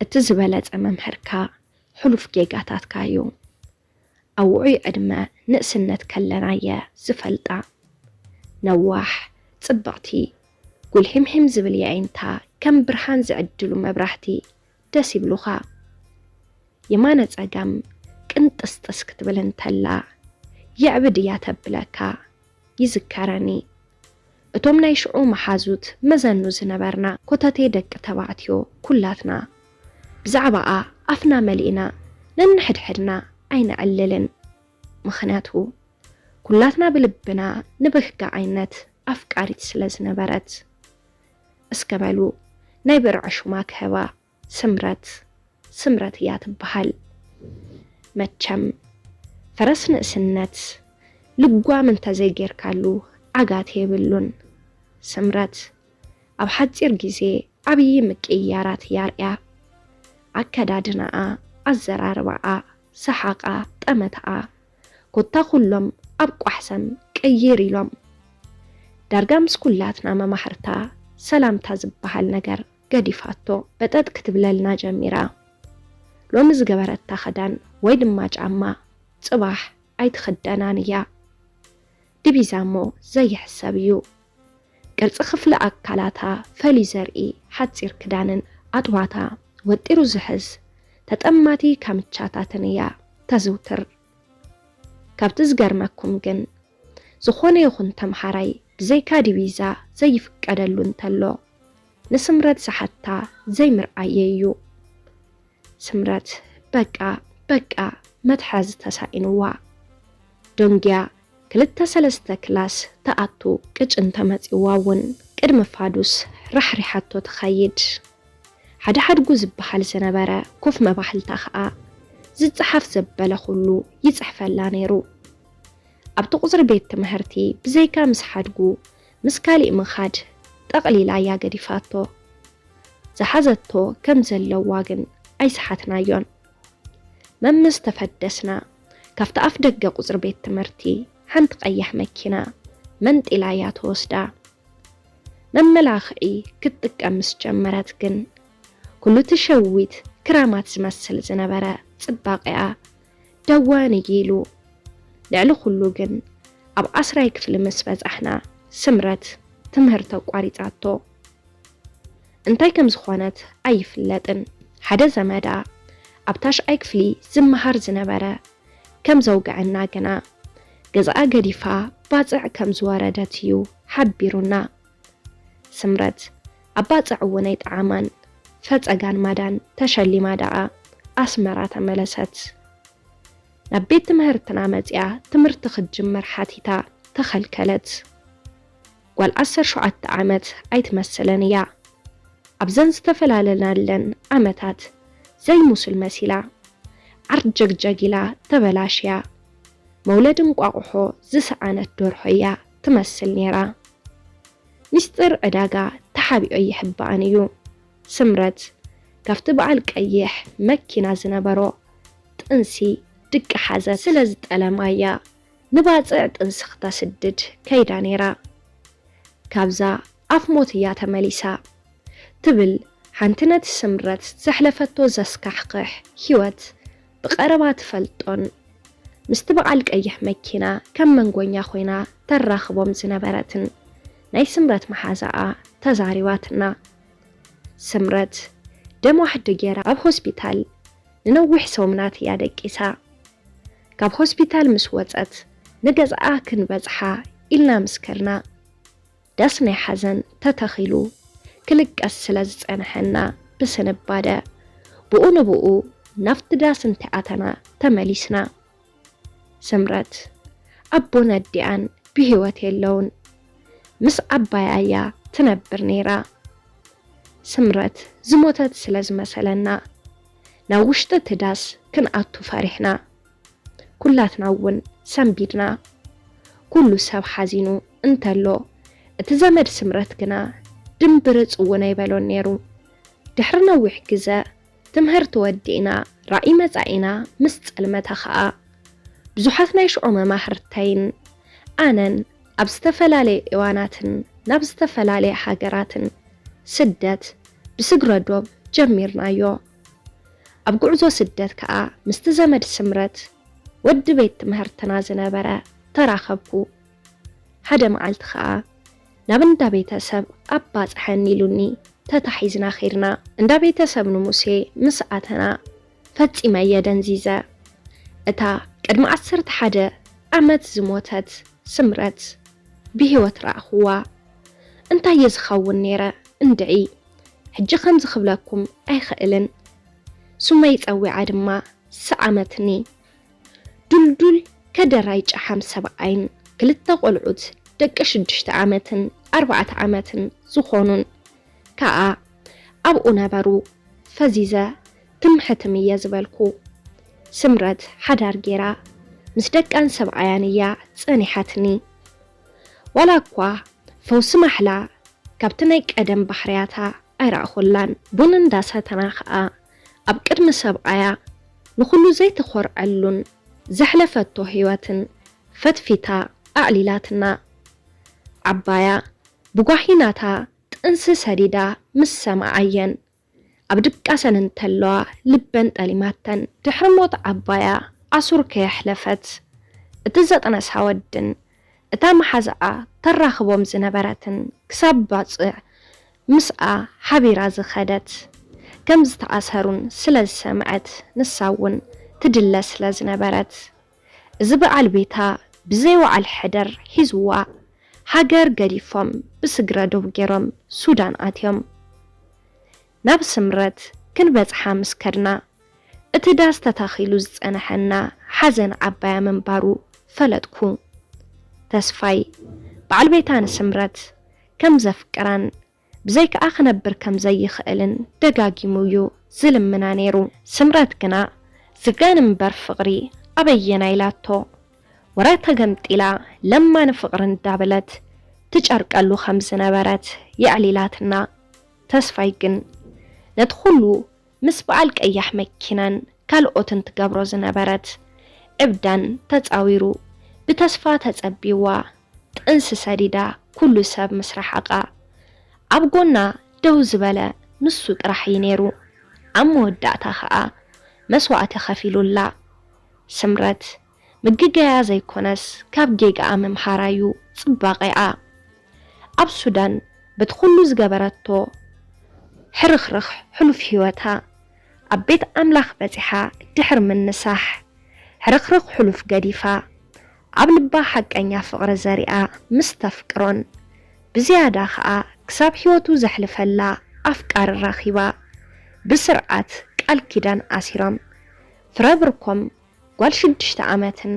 እቲ ዝበለጸ መምህርካ ሕሉፍ ጌጋታትካ እዩ። ኣብ ውዑይ ዕድመ ንእስነት ከለና እየ ዝፈልጣ። ነዋሕ፣ ጽብቕቲ፣ ጉልሒምሒም ዝብል የዒንታ ከም ብርሃን ዝዕድሉ መብራህቲ ደስ ይብሉኻ። የማነ ጸጋም ቅንጥስጥስ ክትብል እንተላ የዕብድ እያ ተብለካ። ይዝከረኒ። እቶም ናይ ሽዑ መሓዙት መዘኑ ዝነበርና ኮተቴ ደቂ ተባዕትዮ ኩላትና ብዛዕባኣ ኣፍና መሊእና ነንሕድሕድና ኣይነዕልልን። ምኽንያቱ ኩላትና ብልብና ንብህጋ ዓይነት ኣፍቃሪት ስለ ዝነበረት። እስከ በሉ ናይ ብርዒ ሹማ ክህባ። ስምረት፣ ስምረት እያ ትበሃል። መቸም ፈረስ ንእስነት ልጓም እንተዘይጌርካሉ ዓጋት የብሉን። ስምረት ኣብ ሓጺር ግዜ ዓብዪ ምቅይያራት እያ ርእያ። ኣከዳድናኣ፣ ኣዘራርባኣ፣ ሰሓቓ፣ ጠመታኣ፣ ኮታ ኩሎም ኣብ ቋሕሰም ቅይር ኢሎም። ዳርጋ ምስ ኩላትና መማህርታ ሰላምታ ዝበሃል ነገር ገዲፋቶ። በጠጥ ክትብለልና ጀሚራ። ሎሚ ዝገበረታ ኽዳን ወይ ድማ ጫማ ጽባሕ ኣይትኽደናን እያ። ዲቪዛ እሞ ዘይሕሰብ እዩ። ቅርጺ ክፍሊ ኣካላታ ፈልዩ ዘርኢ ሓጺር ክዳንን ኣጥዋታ ወጢሩ ዝሕዝ ተጠማቲ ካምቻታትን እያ ተዝውትር። ካብቲ ዝገርመኩም ግን፣ ዝኾነ ይኹን ተምሃራይ ብዘይካ ዲቪዛ ዘይፍቀደሉ እንተሎ፣ ንስምረት ዝሓታ ዘይምርኣየይ እዩ። ስምረት በቃ፣ በቃ መትሓዚ ተሳኢንዋ። ደንጉያ ክልተ ሰለስተ ክላስ ትኣቱ ቅጭ እንተመጺዋ እውን ቅድሚ ፋዱስ ራሕሪሓቶ ትኸይድ። ሓደ ሓድጉ ዝበሃል ዝነበረ ኮፍ መባሕልታ ኸኣ ዝጸሓፍ ዘበለ ኩሉ ይጽሕፈላ ነይሩ። ኣብቲ ቁጽሪ ቤት ትምህርቲ ብዘይካ ምስ ሓድጉ ምስ ካሊእ ምኻድ ጠቕሊላ እያ ገዲፋቶ። ዝሓዘቶ ከም ዘለዋ ግን ኣይሰሓትናዮን። መምስ ተፈደስና፣ ካብቲ ኣፍ ደገ ቁጽሪ ቤት ትምህርቲ ሓንቲ ቀያሕ መኪና መንጢላ እያ ተወስዳ። መመላኽዒ ክትጥቀም ምስ ጀመረት ግን፣ ኩሉ እቲ ሸዊት ክራማት ዝመስል ዝነበረ ጽባቐኣ ደወን እዩ ኢሉ። ልዕሊ ኩሉ ግን፣ ኣብ ዓስራይ ክፍሊ ምስ በጻሕና፣ ስምረት ትምህርቲ ኣቋሪጻቶ። እንታይ ከም ዝኾነት ኣይፍለጥን። ሓደ ዘመዳ ኣብ ታሽዓይ ክፍሊ ዝመሃር ዝነበረ ከም ዘውግዐና ግና፣ ገዛኣ ገዲፋ ባጽዕ ከም ዝወረደት እዩ ሓቢሩና። ስምረት ኣብ ባጽዕ እውን ኣይጠዓማን። ፈጸጋን ማዳን ተሸሊማ ደኣ ኣስመራ ተመለሰት። ናብ ቤት ትምህርትና መጺኣ ትምህርቲ ክትጅምር ሓቲታ ተኸልከለት። ጓል ዓሰርተ ሸውዓተ ዓመት ኣይትመስልን እያ። ኣብዘን ዝተፈላለናለን ዓመታት ዘይሙሱል መሲላ፣ ዓርጀግጀግ ኢላ ተበላሽያ፣ መውለዲ እንቋቑሖ ዝሰኣነት ደርሆ እያ ትመስል ነይራ። ሚስጥር ዕዳጋ ተሓቢኦ ኣይሕባእን እዩ። ስምረት ካብቲ በዓል ቀይሕ መኪና ዝነበሮ ጥንሲ ድቂ ሓዘት ስለ ዝጠለማ እያ ንባጽዕ ጥንሲ ክተስድድ ከይዳ ነይራ። ካብዛ ኣፍ ሞት እያ ተመሊሳ ትብል ሓንቲ ነቲ ስምረት ዘሕለፈቶ ዘስካሕክሕ ህይወት ብቐረባ ትፈልጦን ምስቲ በዓል ቀይሕ መኪና ከም መንጎኛ ኮይና ተራኽቦም ዝነበረትን ናይ ስምረት መሓዛኣ ተዛሪባትና። ስምረት ደም ዋሕዲ ገይራ ኣብ ሆስፒታል ንነዊሕ ሰሙናት እያ ደቂሳ። ካብ ሆስፒታል ምስ ወጸት ንገዝኣ ክንበጽሓ ኢልና ምስ ከድና፣ ዳስ ናይ ሓዘን ተተኺሉ ክልቀስ ስለ ዝጸንሐና ብስንባደ፣ ብኡ ንብኡ ናብቲ ዳስ እንተኣተና ተመሊስና። ስምረት ኣቦን ኣዲኣን ብህይወት የለውን። ምስ ዓባያ እያ ትነብር ነይራ። ስምረት ዝሞተት ስለ ዝመሰለና፣ ናብ ውሽጢ እቲ ዳስ ክንኣቱ ፈሪሕና። ኩላትና እውን ሰንቢድና። ኩሉ ሰብ ሓዚኑ እንተሎ፣ እቲ ዘመድ ስምረት ግና ድምብርጽ እውን ኣይበሎን ነይሩ። ድሕሪ ነዊሕ ግዘ ትምህርቲ ወዲእና ራእይ መጻኢና ምስ ጸልመተ ኸኣ፣ ብዙሓት ናይ ሽዑ መማህርተይን ኣነን ኣብ ዝተፈላለየ እዋናትን ናብ ዝተፈላለየ ሃገራትን ስደት ብስግረ ዶብ ጀሚርናዮ። ኣብ ጉዕዞ ስደት ከኣ ምስቲ ዘመድ ስምረት ወዲ ቤት ትምህርትና ዝነበረ ተራኸብኩ። ሓደ መዓልቲ ከኣ ናብ እንዳ ቤተሰብ ኣባጽሐኒ ኢሉኒ ተታሒዝና ኸድና። እንዳ ቤተሰብ ንሙሴ ምስ ኣተና ፈጺመ እየ ደንዚዘ። እታ ቅድሚ ዓሰርተ ሓደ ዓመት ዝሞተት ስምረት ብህይወት ረኣኽዋ። እንታይ እየ ዝኸውን ነይረ እንድዒ? ሕጂ ከምዚ ክብለኩም ኣይኽእልን። ስመይ ጸዊዓ ድማ ሰዓመትኒ። ዱልዱል ከደራይ ጨሓም ሰብኣይን ክልተ ቆልዑት ደቂ ሽዱሽተ ዓመትን ኣርባዕተ ዓመትን ዝኾኑን ከኣ ኣብኡ ነበሩ። ፈዚዘ ትምሕትም እየ ዝበልኩ። ስምረት ሓዳር ጌራ ምስ ደቃን ሰብኣያን እያ ጸኒሓትኒ። ዋላ እኳ ፈውሲ ማሕላ ካብቲ ናይ ቀደም ባህርያታ ኣይረኣኹላን። ቡን እንዳሰተና ኸኣ ኣብ ቅድሚ ሰብኣያ ንኹሉ ዘይተኾርዐሉን ዘሕለፈቶ ህይወትን ፈትፊታ ኣዕሊላትና። ዓባያ ብጓሂ ናታ ጥንሲ ሰዲዳ ምስ ሰማዓየን ኣብ ድቃሰን እንተለዋ ልበን ጠሊማተን። ድሕሪ ሞት ዓባያ ኣሱር ከየሕለፈት እቲ ዘጥነሳ ወድን እታ መሓዛኣ ተራኽቦም ዝነበረትን ክሳብ ባጽዕ ምስኣ ሓቢራ ዝኸደት ከም ዝተኣሰሩን ስለ ዝሰምዐት ንሳ እውን ትድለ ስለ ዝነበረት እዚ በዓል ቤታ ብዘይ ወዓል ሕደር ሒዝዋ ሃገር ገዲፎም ብስግረ ዶብ ገይሮም ሱዳን ኣትዮም። ናብ ስምረት ክንበጽሓ ምስ ከድና እቲ ዳስ ተታኺሉ ዝጸነሐና ሓዘን ዓባያ ምንባሩ ፈለጥኩ። ተስፋይ በዓል ቤታ ንስምረት ከም ዘፍቅራን ብዘይከኣ ክነብር ከም ዘይኽእልን ደጋጊሙ እዩ ዝልምና ነይሩ። ስምረት ግና ዝጋን እምበር ፍቕሪ ኣበየና ኢላቶ ወረ ተገምጢላ ለማኒ ፍቕሪ እንዳበለት ትጨርቀሉ ከም ዝነበረት የዕሊላትና። ተስፋይ ግን ነቲ ኩሉ ምስ በዓል ቀያሕ መኪናን ካልኦትን ትገብሮ ዝነበረት ዕብዳን ተጻዊሩ ብተስፋ ተጸቢዋ ጥንሲ ሰዲዳ ኩሉ ሰብ ምስ ረሓቓ ኣብ ጎና ደው ዝበለ ንሱ ጥራሕ እዩ ነይሩ። ኣብ መወዳእታ ኸኣ መስዋእቲ ኸፊሉላ። ስምረት ምግገያ ዘይኮነስ ካብ ጌጋኣ ምምሃራ እዩ ጽባቐኣ። ኣብ ሱዳን በቲ ኩሉ ዝገበረቶ ሕርኽርኽ ሕሉፍ ህይወታ ኣብ ቤት ኣምላኽ በጺሓ ድሕሪ ምንሳሕ ሕርኽርኽ ሕሉፍ ገዲፋ ኣብ ልባ ሓቀኛ ፍቕሪ ዘሪኣ ምስ ተፍቅሮን ብዝያዳ ኸኣ ክሳብ ህይወቱ ዘሕልፈላ ኣፍቃሪ ረኺባ ብስርዓት ቃል ኪዳን ኣሲሮም ፍረ ብርኮም ጓል ሽዱሽተ ዓመትን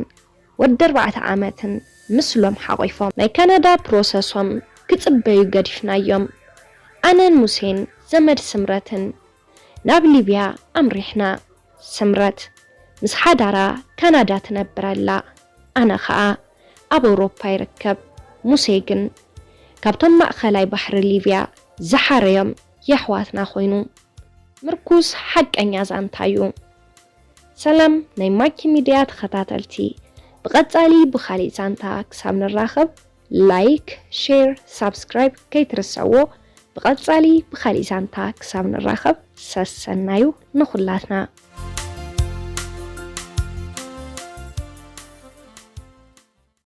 ወዲ ኣርባዕተ ዓመትን ምስሎም ሓቒፎም ናይ ካናዳ ፕሮሰሶም ክጽበዩ ገዲፍናዮም። ኣነን ሙሴን ዘመድ ስምረትን ናብ ሊብያ ኣምሪሕና። ስምረት ምስ ሓዳራ ካናዳ ትነብር ኣላ። ኣነ ኸኣ ኣብ ኣውሮፓ ይርከብ። ሙሴ ግን ካብቶም ማእኸላይ ባሕሪ ሊብያ ዝሓረዮም የሕዋትና ኮይኑ ምርኩስ ሓቀኛ ዛንታ እዩ። ሰላም ናይ ማኪ ሚድያ ተኸታተልቲ፣ ብቐጻሊ ብኻሊእ ዛንታ ክሳብ ንራኸብ ላይክ፣ ሼር፣ ሳብስክራይብ ከይትርሰዎ። ብቐጻሊ ብኻሊእ ዛንታ ክሳብ ንራኸብ ሰሰናዩ ንኹላትና።